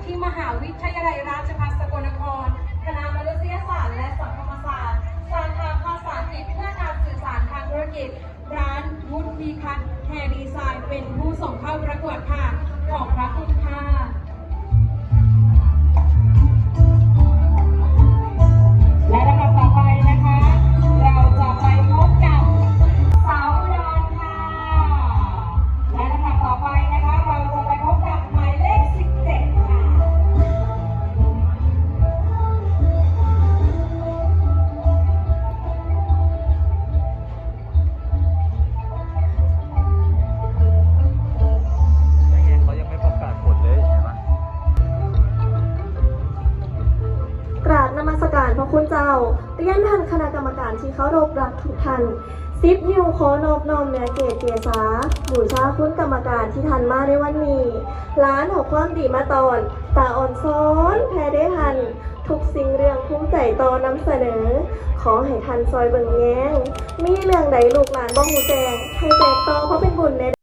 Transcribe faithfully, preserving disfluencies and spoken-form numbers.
ที่มหาวิทยาลัยราชภัฏสกลนคร คณะมนุษยศาสตร์และสังคมศาสตร์ สาขาภาษาอังกฤษเพื่อการสื่อสารทางธุรกิจ ร้านวุฒิมีพัฒน์แฮร์ดีไซน์ เป็นผู้ส่งเข้าประกวดค่ะ ขอบพระคุณค่ะ และลำดับต่อไปนะคะ เราจะไปพบกับสาวอุดรค่ะ และลำดับต่อไปนะคะ เราจะไปพบกับหมายเลข สิบเจ็ด ค่ะ เขายังไม่ประกาศผลเลยเห็นไหม กราบนมัสการพระคุณเจ้า เรียนท่านคณะกรรมการที่เคารพรักทุกท่าน สิบ นิ้วขอนอบน้อมเนื้อเกียรติเกียรติสา บูชาคุณกรรมการที่ท่านมาในวันนี้ หลานเอาความดีมาตอน ตาอ่อนซ้อนแพ้ได้ทัน ทุกสิ่งเรื่องภูมิใจต่อนำเสนอ ขอให้ท่านซอยเบิ่งแยง มีเรื่องใดลูกหลานบ่ฮู้แจ้ง ให้แจกต่อเพราะเป็นบุญแน่